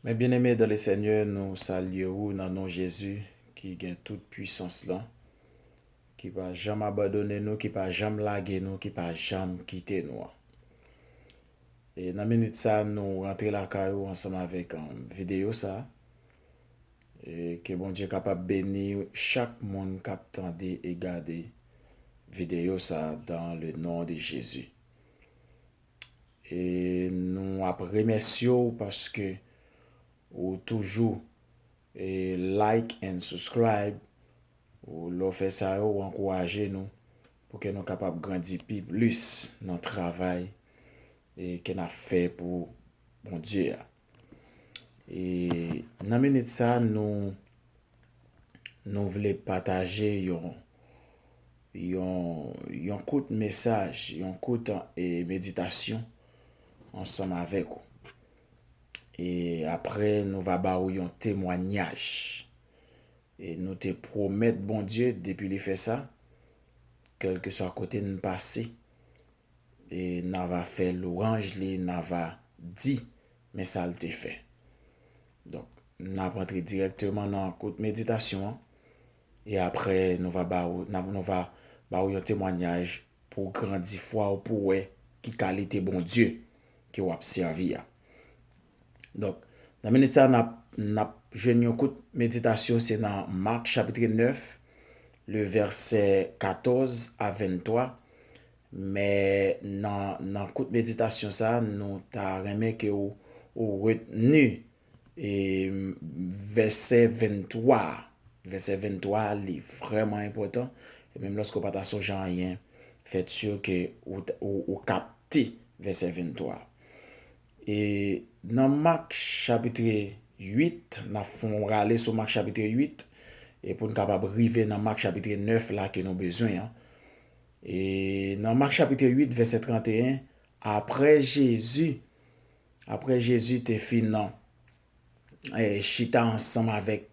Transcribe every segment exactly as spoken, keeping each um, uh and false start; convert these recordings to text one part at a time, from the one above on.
Mes bien-aimés dans le Seigneur, nou salye ou nan non Jezi ki gen tout pwisans lan, ki pa janm abandone nou, ki pa janm lage nou, ki pa janm kite nou an. E nan minit sa, nou rantre lakay ou ansanm avèk, um, videyo sa. E ke Bondye kapab beni chak moun k ap tande e gade videyo sa dans le nom de Jésus. E nou ap remèsye w paske ou toujou e like and subscribe. Ou, lè w fè sa yo, ou ankouraje nou pou ke nou kapab grandi pi plis nan travay e ke n ap fè pou Bondye a. E nan minit sa, nou, nou vle pataje yon, yon, yon kout mesaj, yon kout, e, meditasyon ansanm avèk ou. E apre, nou va ba ou yon temwanyaj. E nou te pwomèt Bondye, depi li fè sa, kèlkeswa kote n pase, e n a va fè lwanj li, n a va di men sa l te fè. Donk, n ap antre dirèkteman nan kout meditasyon an, e apre, nou va ba ou, n a, nou va ba ou yon temwanyaj pou w grandi fwa w, pou w wè ki kalite Bondye ke w ap sèvi a. Donk, nan minit sa, n ap, n ap jwenn yon kout meditasyon, se nan Mak chapit nèf, le vèsè katòz a venntwa. Men nan, nan kout meditasyon sa, nou ta renmen ke ou, ou retni, e, vèsè venntwa. Vèsè venntwa, li vrèman enpòtan. E menm lòske w pa ta sonje anyen, fè si ke ou, ou, ou kapte vèsè venntwa. E nan Mak chapit uit, n ap fè yon rale sou Mak chapit uit, e pou n kapab rive nan Mak chapit nèf la ke nou bezwen an. E nan Mak chapit uit, vèsè trannteyen, apre Jezi, apre Jezi te fin, e, chita ansanm avèk,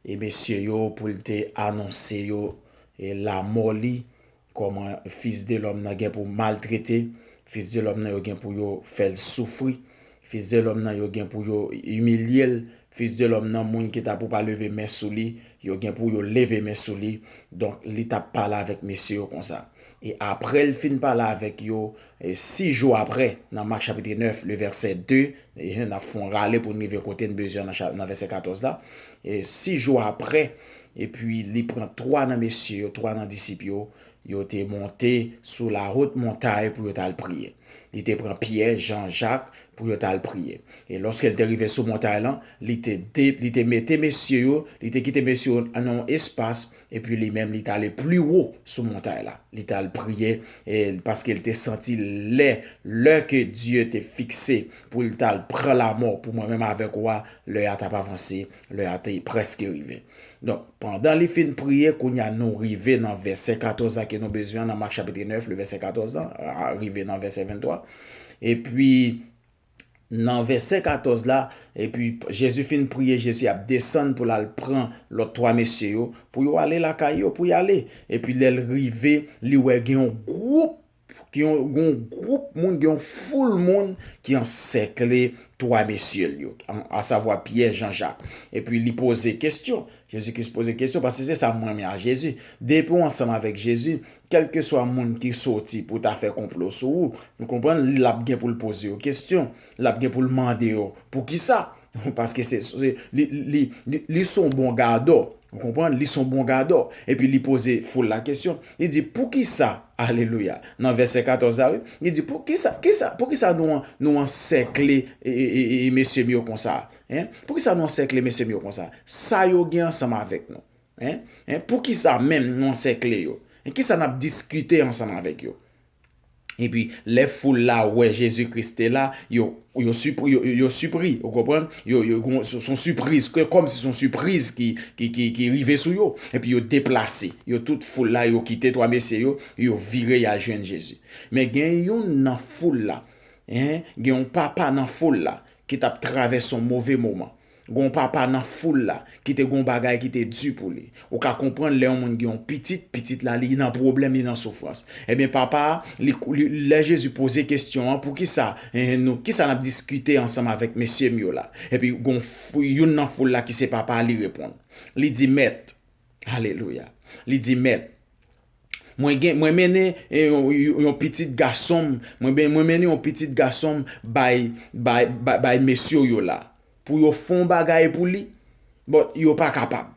e, mesye yo pou l te anonse yo, e, lamò li, kòman fis de lòm nan gen pou maltrete, fis de lòm nan yo gen pou yo fè l soufri, fis de lòm nan yo gen pou yo imilye l, fis de lòm nan, moun ki ta pou pa leve men sou li, yo gen pou yo leve men sou li. Donk, li t ap pale avèk mesye yo konsa. E apre l fin pale avèk yo, e sis jou apre, nan Mak chapit nèf, le vèsè de, e n ap fè yon rale pou n rive kote n bezwen nan cha-, nan vèsè katòz la. E sis jou apre, epi li pran twa nan mesye yo, twa nan disip yo, yo te monte sou la haute montagne pou yo t al priye. Li te pran Pyè, Jan, Jak pou yo t al priye. E lòske l te rive sou montay lan, li te de-, li te mete mesye yo, li te kite mesye yo nan yon espas, epi li menm, li t ale pli wo sou montay la. Li t al priye, e, paske l te santi lè, lè ke Dye te fikse pou l t al pran lamò pou mwen menm avèk ou a, lè a t ap avanse, lè a te prèske rive. Donk, pandan li fin priye, kounye a nou rive nan vèsè katòz la ke nou bezwen an, nan Mak chapit nèf, le vèsè katòz la, a, rive nan vèsè venntwa. Epi, nan vèsè katòz la, epi Jezi fin priye, Jezi ap desann pou l al pran lòt twa mesye yo, pou yo ale lakay yo, pou y ale. Epi lè l rive, li wè gen yon gwoup, gen yon, gen yon gwoup moun, gen yon foul moun ki ansèkle twa mesye l yo, an, asavwa Pyè, Jan, Jak. Epi li poze kesyon. Jezi Kris poze kesyon, paske se sa m renmen a Jezi. Depi w ansanm avèk Jezi, kèlkeswa moun ki soti pou ta fè konplo sou ou, ou konprann, l ap gen pou l poze yo kesyon, l ap gen pou l mande yo, poukisa? Paske se, se, li, li, li, li se yon bon gadò. Ou konprann? Li se yon bon gadò. Epi li poze foul la kesyon. Li di, poukisa? Alelouya. Nan vèsè katòz la, wi. Li di, poukisa, kisa, poukisa nou an, nou ansèkle, e, e, e, e mesye m yo konsa? Hein? Poukisa nou ansèkle mesye m yo konsa? Sa yo gen ansanm avèk nou? Hein? Hein? Poukisa menm nou ansèkle yo? Hein? Kisa n ap diskite ansanm avèk yo? Epi, lè foul la wè Jezi Kris te la, yo, yo sipri, yo, yo, yo sipri, ou konprann? Yo, yo, gon, se, se yon sipriz, ke kòmsi se yon sipriz ki, ki, ki, ki rive sou yo. Epi yo deplase, yo tout foul la, yo kite twa mesye yo, yo vire, y al jwenn Jezi. Men gen youn nan foul la, hein, gen yon papa nan foul la ki t ap travèse yon move moman. Gon papa nan foul la ki te gon bagay ki te di pou li. Ou ka konprann lè yon moun gen yon pitit, pitit la li nan pwoblèm, li nan soufrans. Ebyen papa a, li, li, lè Jezi poze kesyon an, poukisa, eh, nou, kisa n ap diskite ansanm avèk mesye m yo la? Epi gon f- youn nan foul la ki se papa a, li reponn. Li di, Mèt, alelouya. Li di, Mèt, mwen gen, mwen mennen eh, yon, yon, yon pitit gason m, mwen, ben- mwen mennen yon pitit gason m bay, bay, bay, bay mesye w yo la. Pou yo fè yon bagay pou li, but yo pa kapab.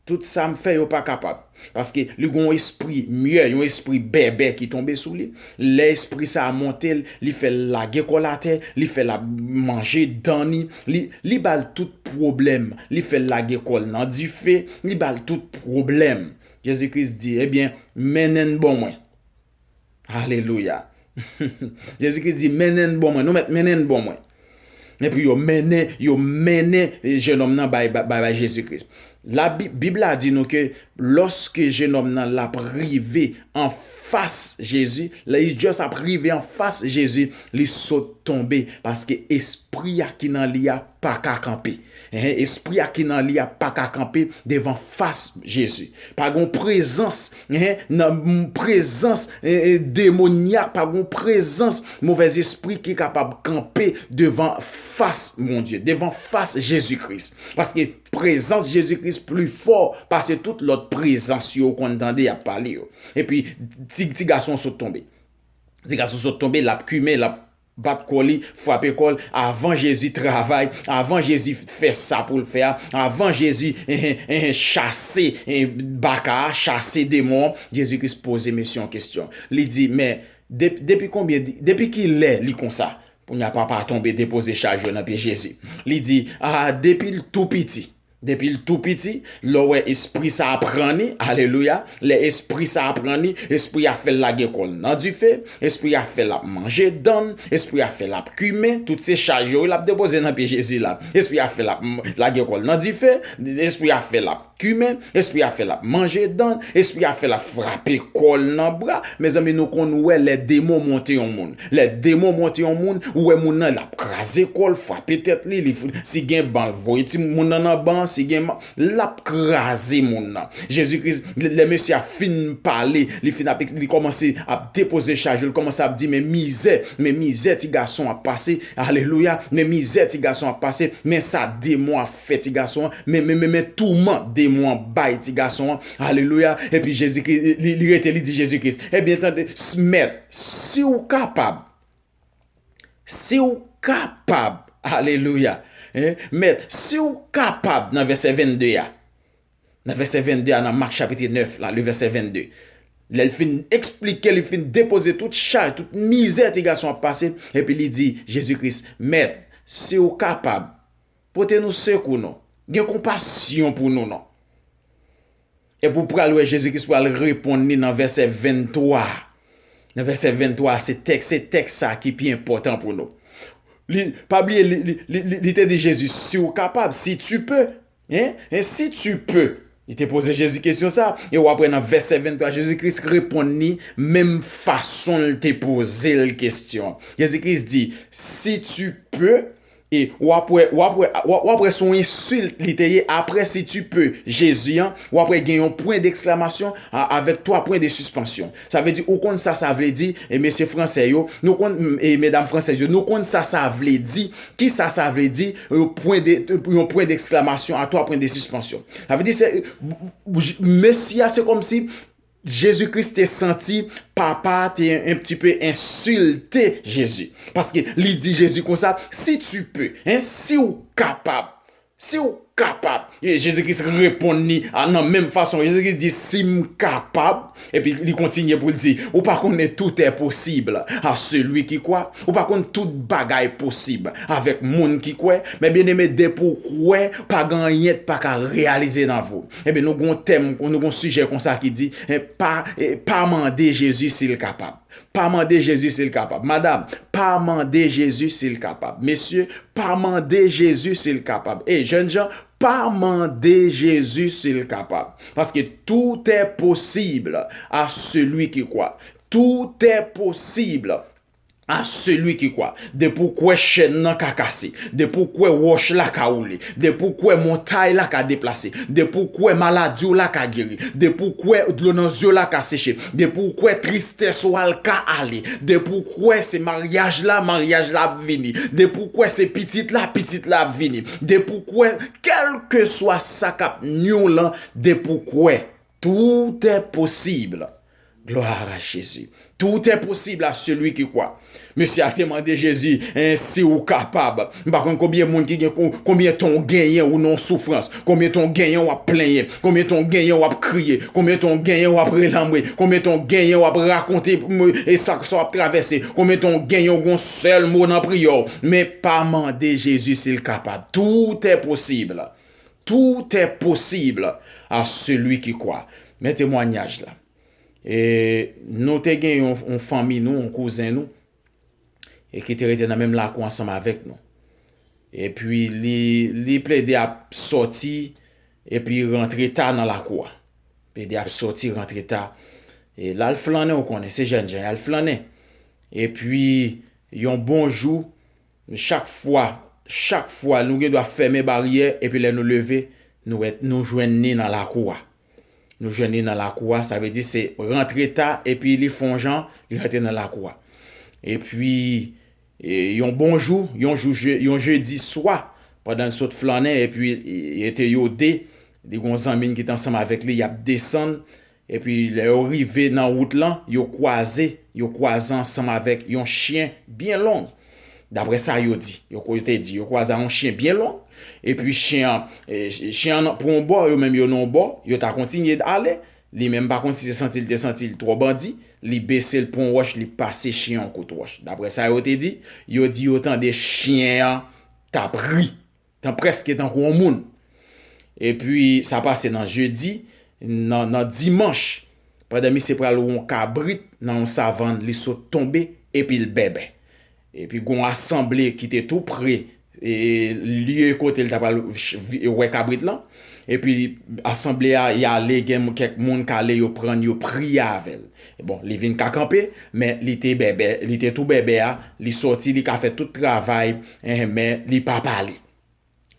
Tout sa m fè, yo pa kapab. Paske li gon espri myè, yon espri bèbè ki tonbe sou li. Lè espri sa a monte l, li fè l lage kò l atè, li fè l ap manje dan ni, li, li ba l tout pwoblèm, li fè l lage kò l nan dife, li ba l tout pwoblèm. Jezi Kris di, ebyen, mennen n ban mwen. Alelouya. Jezi Kris di, mennen n ban mwen. Nou mèt mennen n ban mwen. Epi yo mennen, yo mennen jennonm nan bay, bay, bay Jezi Kris. La Bib, Bib la di nou ke lòske jennonm nan l ap rive anfas Jezi, lè li just ap rive anfas Jezi, li sot tonbe, paske espri a ki nan li a pa ka kanpe. Enhen, espri a ki nan li a pa ka kanpe devan fas Jezi. Pa gon prezans, enhen, nan prezans eh, eh, demonyak, pa gon prezans movèzespri ki kapab kanpe devan fas Bondye, devan fas Jezi Kris. Paske prezans Jezi Kris pli fò pase tout lòt prezans yo ou konn tande y ap pale yo. Epi ti, ti gason sot tonbe. Ti gason sot tonbe, l ap kimen, l ap bat kò li, frape kò l, avan Jezi travay, avan Jezi fè sa pou l fè a, avan Jezi eh, eh, eh, chase eh, baka a, chase demon an, Jezi Kris poze mesye yon kesyon. Li di, men, de- depi konbyen, depi ki lè li konsa? Kounye a papa a tonbe depoze chaj yo nan pye Jezi. Li di, a, depi l tou piti. Depi l tou piti, lè w wè espri sa a pran ni, alelouya, lè espri sa a pran ni, espri a fè l lage kò l nan dife, espri a fè l ap manje dann, espri a fè l ap kimen, tout se chaj yo wi l ap depoze nan pye Jezi la. Espri a fè l ap m- lage kò l nan dife, espri a fè l ap kimen, espri a fè l ap manje dann, espri a fè l ap frape kò l nan bra. Mezanmi, nou konn wè lè demon monte yon moun. Lè demon monte yon moun, ou wè moun nan, l ap kraze kò l, frape tèt li, li f- si gen ban, l voye ti moun nan nan ban, si gen man, l ap kraze moun nan. Jezi Kris, lè, lè mesye a fin pale, li fin ap, li kòmanse ap depoze chaj yo, li kòmanse ap di, men mizè, men mizè ti gason ap pase, alelouya, men mizè ti gason ap pase, men sa demon ap fè ti gason an, men, men, men, men touman demon an bay ti gason an, alelouya. Epi Jezi Kris, li, li rete, li di Jezi Kris, ebyen tande, s- mèt, si w kapab, si w kapab, alelouya, hein, mèt, si w kapab, nan vèsè vennde a, nan vèsè vennde a, nan Mak chapit nèf la, le vèsè vennde, lè l fin eksplike, li fin depoze tout chaj, tout mizè ti gason ap pase, epi li di, Jezi Kris, mèt, si w kapab, pote nou sekou non. Gen konpasyon pou nou non. Epi w pral wè Jezi Kris pral reponn li nan vèsè venntwa. Nan vèsè venntwa, se tèks, se tèks sa ki pi enpòtan pou nou. Li, pa bliye, li, li, li, li, li te di Jezi, si w kapab, si tu peux, hein, hein, si tu peux. Li te poze Jezi kesyon sa, e w ap wè nan vèsè venntwa, Jezi Kris reponn li menm fason l te poze l kesyon. Jezi Kris di, si tu peux, e w ap wè, w ap wè, w ap, w ap wè se yon ensilt li te ye, apre si tu peux, Jezi an, w ap wè gen yon pwen deksklamasyon a- avèk twa pwen de sispansyon. Sa vle di, ou konn sa sa vle di, e mesye fransè yo, nou konn, e medam fransèz yo, nou konn sa sa vle di, ki sa sa vle di, yon pwen de, yon pwen deksklamasyon a twa pwen de sispansyon. Sa vle di, se, mesye a, se kòmsi Jezi Kris te santi papa a te un petit peu insulte Jezi. Paske li di Jezi konsa, si tu peux, hein, si w kapab, si w kapab. E Jezi Kris reponn li a, nan menm fason. Jezi Kris di, si m kapab, epi li kontinye pou l di, ou pa konnen tout est possible à celui qui croit. Ou pa konn tout bagay posib avèk moun ki kwè. Men byeneme, depi w kwè, pa gen anyen k pa ka reyalize nan vi w. Ebyen, nou gon tèm, nou gon sijè konsa ki di, eh, pa, eh, pa mande Jezi si l kapab. Pa mande Jezi si l kapab. Madam, pa mande Jezi si l kapab. Mesye, pa mande Jezi si l kapab. E jènjan, pa mande Jezi si l kapab. Paske tout est possible à celui qui croit. Tout est possible. à celui qui croit. Depi w kwè chèn nan ka kase, depi w kwè wòch la ka woule, depi w kwè montay la ka deplase, depi w kwè maladi w la ka geri, depi w kwè dlo nan zye w la ka seche, depi w kwè tristès ou al ka ale, depi w kwè se maryaj la, maryaj la ap vini, depi w kwè se pitit la, pitit la ap vini, depi w kwè, kèlkeswa sa k ap nwi w lan, depi w kwè, tout est possible. Gloire à Jésus. Tout est possible à celui qui croit. Mesye a te mande Jezi, en, si ou kapab. M pa konn konbyen moun ki gen, kon- konbyen tan w genyen ou nan soufrans, konbyen tan w genyen w ap plenyen, konbyen tan w genyen w ap kriye, konbyen tan w genyen w ap relanmwe, konbyen tan w genyen w ap rakonte, m, e sa, sa w ap travèse, konbyen tan w genyen w gon sèl mo nan priyè w. Men pa mande Jezi si l kapab. Tout est possible. Tout est possible à celui qui croit. Men temwanyaj la. E, nou te gen yon, yon fanmi nou, yon kouzen nou, e ki te rete nan menm lakou ansanm avèk nou. Epi li, li plede ap sòti, epi rantre ta nan lakou a. Plede ap sòti, rantre ta. E l al flannen, ou konnen, se jèn jan, y al flannen. Epi, yon bon jou, chak fwa, chak fwa, nou gen dwa fèmen baryè, epi lè nou leve, nou wè, nou jwenn li nan lakou a. Nou jwenn li nan lakou a, sa vle di se rantre ta, epi li fè yon jan, li rantre nan lakou a. Epi, e, yon bon jou, yon jou, je- yon jedi swa, pandan l sot flannen, epi, e, e te yo de, li gon zanmi l ki t ansanm avèk li, y ap desann, epi lè yo rive nan wout lan, yo kwaze, yo kwaze ansanm avèk yon chen byen long. Daprè sa yo di, yo, yo te di, yo kwaze a yon chen byen long, epi chen an, e, chen an nan- pou yon bò, yo menm yo nan yon bò, yo ta kontinye ale, li menm pa konn si se santi l te santi l twò bandi, li bese l pran yon wòch, li pase chen an yon kout wòch. Daprè sa yo te di, yo di yo tande chen an t ap ri, tan prèske tankou yon moun. Epi sa pase nan jedi, nan, nan dimanch, pandan misye pral wè yon kabrit nan yon savann, li sot tonbe, epi l bèbè. Epi gon asanble ki te tou pre, e, lye kote l t ap al ch- vi- wè kabrit lan. Epi asanble a, y ale, gen kèk moun k ale, yo pran l, yo priye avè l. Bon, li vin ka kanpe, men li te bèbè, li te tou bèbè a, li sòti, li ka fè tout travay, en, men li pa pale.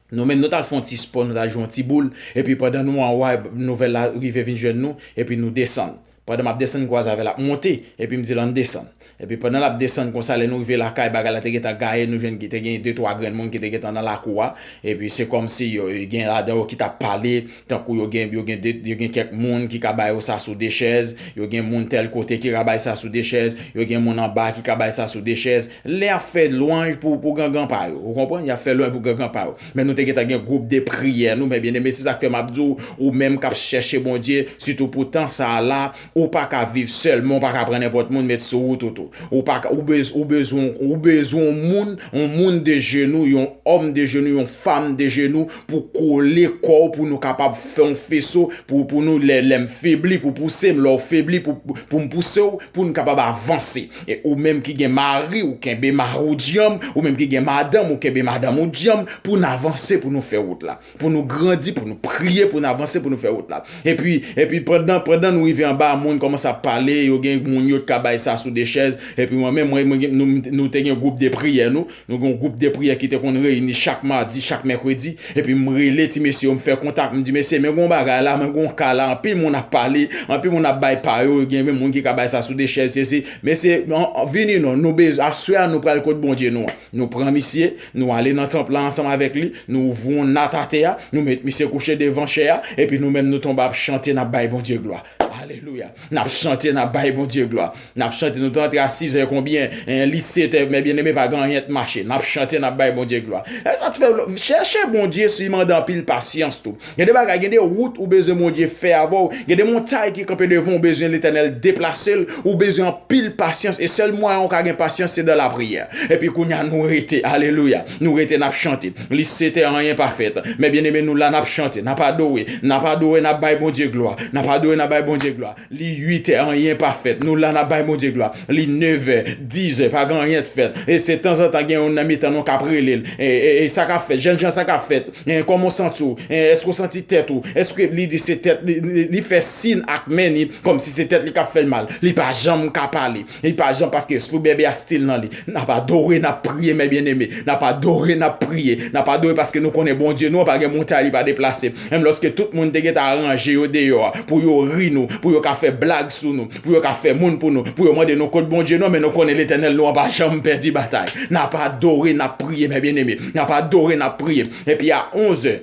Nou menm, nou t al fè yon ti spò, nou t al jwe yon ti boul, epi pandan nou an wè nouvèl la rive vin jwenn nou, epi nou desann. Pandan m ap desann, m kwaze avè l ap monte, epi m di l, ann desann. Epi pandan l ap desann konsa, lè nou rive lakay, bagay la te gentan gaye, nou jwenn ki te gen de twa grenn moun ki te gentan nan lakou a. Epi se kòmsi yo, yo gen ladan yo ki t ap pale, tankou yo gen, yo gen de, yo gen kèk moun ki ka ba yo sa sou de chèz, yo gen moun tèl kote ki ka bay sa sou de chèz, yo gen moun anba ki ka bay sa sou de chèz. Lè y ap fè lwanj pou, pou gangan pa yo, ou konprann? Y ap fè lwanj pou gangan pa yo. Men nou te gentan gen gwoup de priyè nou, men byeneme, se sa k fè m ap di w, ou menm k ap chèche Bondye, sitou pou tan sa a la, ou pa ka viv sèlman, ou pa ka pran nenpòt moun met sou ou tou tou. Ou pa ka, ou bez- ou bezwen, ou bezwen yon moun, yon moun de jenou, yon òm de jenou, yon fanm de jenou pou kole kò w, pou nou kapab fè yon feso, pou, pou nou, lè, lè m febli, pou pouse m, lè w febli, pou, pou, pou m pouse w, pou n kapab avanse. E ou menm ki gen mari, ou kenbe mari w dyanm, ou menm ki gen madanm, ou kenbe madanm ou dyanm, pou n avanse, pou nou fè wout la, pou nou grandi, pou nou priye, pou n avanse, pou nou fè wout la. Epi, epi pandan, pandan nou rive anba, moun kòmanse ap pale, yo gen moun yo t ka bay sa sou de chèz, epi mwen menm, mwen, mwen gen- nou, nou te gen gwoup de priyè nou, nou gen yon gwoup de priyè ki te konn reyini chak madi, chak mèkredi, epi m rele ti mesye yo, m fè kontak, m di, mesye, men gon bagay la, men gon ka la, anpil moun ap pale, anpil moun ap bay pa yo, gen menm moun ki ka bay sa sou de chèz, se, se, mesye, an- an- vini non, nou bezwen, aswè a nou pral kot Bondye nou an. Nou pran misye, nou ale nan tanp la ansanm avèk li, nou ouvri yon nat atè a, nou met misye kouche devan chè a, epi nou menm nou tonbe ap chante, n ap bay Bondye glwa. Alelouya. N ap chante, n ap bay Bondye glwa. N ap chante, nou te antre a sizè konbyen? En, li setè, men byeneme, pa gen anyen k mache. N ap chante, n ap bay Bondye glwa. E sa k fè, chèche Bondye si mande anpil pasyans tou. Gen de bagay, gen de wout ou bezwen Bondye fè avè w. Gen de montay ki kanpe devan w, ou bezwen Letènèl deplase l. Ou bezwen anpil pasyans. E sèl mwayen ou ka gen pasyans, se dan lapriyè. Epi kounye a, nou rete. Alelouya. Nou rete, n ap chante. Li setè, anyen pa fèt. Men byeneme, nou la, n ap chante, n ap adore, n ap adore, n ap bay Bondye glwa. N ap adore, n ap bay Bondye glwa. Li uitè, anyen pa fèt. Nou la, n ap bay Bondye glwa. Li Nevè, dizè, pa gen anyen k fèt. E se tanzantan gen youn nan mitan nou k ap rele l. E, e, e sa k ap fèt? Jènjan, sa k ap fèt? E, kòman w santi w? E, èske w santi tèt ou? Èske li di se tèt li, li, li fè siy ak men li, kòmsi se tèt li k ap fè l mal? Li pa janm ka pale. Li pa janm, paske espri bèbè a still nan li. N ap adore, n ap priye, mè byeneme. N ap adore, n ap priye. N ap adore paske nou konnen Bondye nou an pa gen montay li pa deplase. Menm lòske tout moun te gentan aranje yo deyò a, pou yo ri nou, pou yo ka fè blag sou nou, pou yo ka fè moun pou nou, pou yo mande nou kot Bondye nou an, men nou konnen Letènèl nou an pa janm pèdi batay. N ap adore, n ap priye, mè byeneme. N ap adore, n ap priye. Epi a onzè,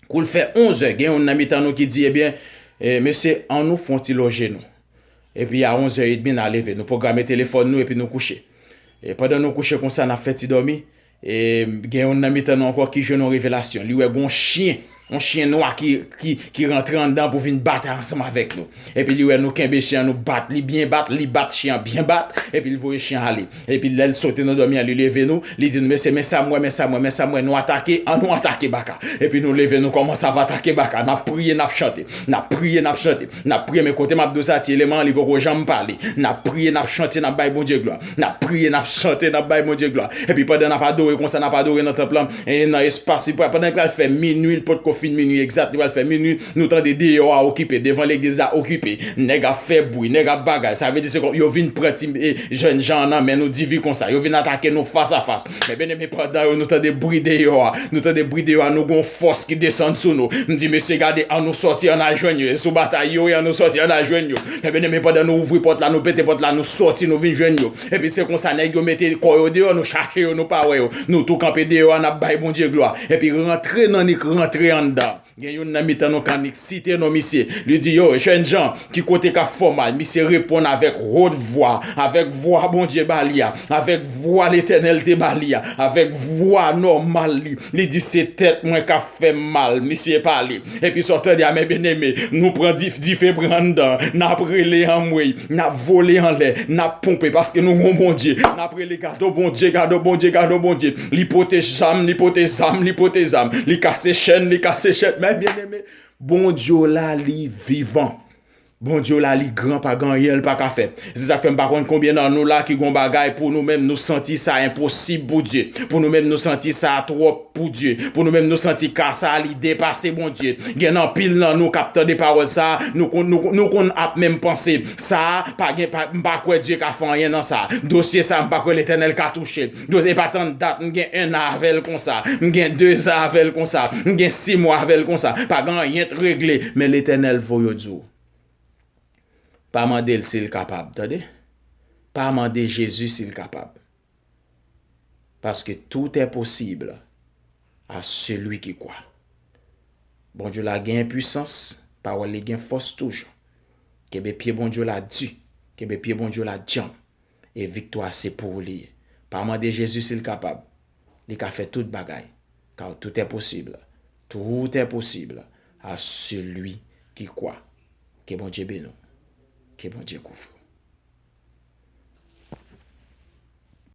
kou l fè onzè, gen youn nan mitan nou ki di, ebyen, e, mesye, ann nou fè yon ti lonje nou. Epi a onzè edmi, n a leve. Nou pwograme telefòn nou epi nou kouche. E pandan nou kouche konsa, n ap fè ti dòmi. E gen youn nan mitan nou ankò ki jwenn yon revelasyon. Li wè gon chen, yon chen nwa ki, ki, ki rantre anndan pou vin batay ansanm avèk nou. Epi li wè nou kenbe chen an, nou bat li byen bat, li bat chen an byen bat, epi l voye chen an ale. Epi lè l sote nan dòmi an, li leve nou, li di nou, mesye, men sa m wè, men sa m wè, men sa m wè, nou atake, ann nou atake baka. Epi nou leve, nou kòmanse ap atake baka, n ap priye, n ap chante, n ap priye, n ap chante, n ap priye, men kote m ap di w sa, ti eleman an, li poko janm pale. N ap priye, n ap chante, n ap bay Bondye glwa. N ap priye, n ap chante, n ap bay Bondye glwa. Epi pandan n ap adore konsa, n ap adore nan tanp lan, e nan espas li, pandan li pral fè minui, li potko fin minui egzat, li pral fè minui, nou tande deyò a okipe, devan legliz la okipe. Nèg ap fè bri, nèg ap bagay. Sa vle di se kòm yo vin pran ti, e, jènjan an nan men nou, di vi konsa. Yo vin atake nou fas a fas. Mè byeneme, pandan yo, nou tande bri deyò a. Nou tande bri deyò a, nou gon fòs ki desann sou nou. M di, mesye, gade, ann nou sòti, ann al jwenn yo. E sou batay yo ye, ann nou sòti, ann al jwenn yo. Mè byeneme, pandan nou ouvri pòt la, nou pete pòt la, nou sòti, nou vin jwenn yo. Epi se konsa, nèg yo mete kò yo deyò, nou chache yo, nou pa wè yo. Nou tou kanpe deyò a, n ap bay Bondye glwa. Epi rantre nan nik, rantre anndan. Gen youn nan mitan nou k annik site non misye. Li di, yo, jènjan, ki kote k ap fè w mal? Misye reponn avèk wot vwa, avèk vwa Bondye ba li a, avèk vwa Letènèl te ba li a, avèk vwa nòmal li. Li di, se tèt mwen k ap fè m mal. Misye pale. Epi sa w tande a, mè byeneme, nou pran dif-, dife pran anndan, n ap rele anmwey, n ap vole anlè, n ap ponpe, paske nou gon Bondye. N ap rele, gade yon Bondye, gade yon Bondye, gade yon Bondye. Li pote zam, li pote zam, li pote zam. Li kase chèn, li kase chèn. Mè byeneme, Bondye w la, li vivan. Bondye w la, li gran, pa gen anyen l pa ka fè. Se sa k fè m pa konn konbyen nan nou la ki gon bagay pou nou menm nou santi sa enposib pou Dye. Pou nou menm nou santi sa twòp pou Dye. Pou nou menm nou santi ka sa a, li depase Bondye. Gen anpil nan nou k ap tande pawòl sa a, nou konn, nou, nou konn ap menm panse, sa a, pa gen, pa, m pa kwè Dye ka fè anyen nan sa a. Dosye sa a, m pa kwè Letènèl ka touche l. Dosye, e pa tann dat, m gen en an avè l konsa. M gen de zan avè l konsa. M gen sis mwa avè l konsa. Pa gen anyen k regle. Men Letènèl voye w di w. Pa mande l si l kapab, tande. Pa mande Jezi si l kapab. Paske tout est possible à celui qui croit. Bondye w la gen pwisans, pawòl li gen fòs toujou. Kenbe pye Bondye w la di, kenbe pye Bondye w la djanm. E viktwa se pou ou li ye. Pa mande Jezi si l kapab. Li ka fè tout bagay. Car tout est possible. Tout est possible à celui qui croit. Ke Bondye beni w. Ke Bondye kouvri w.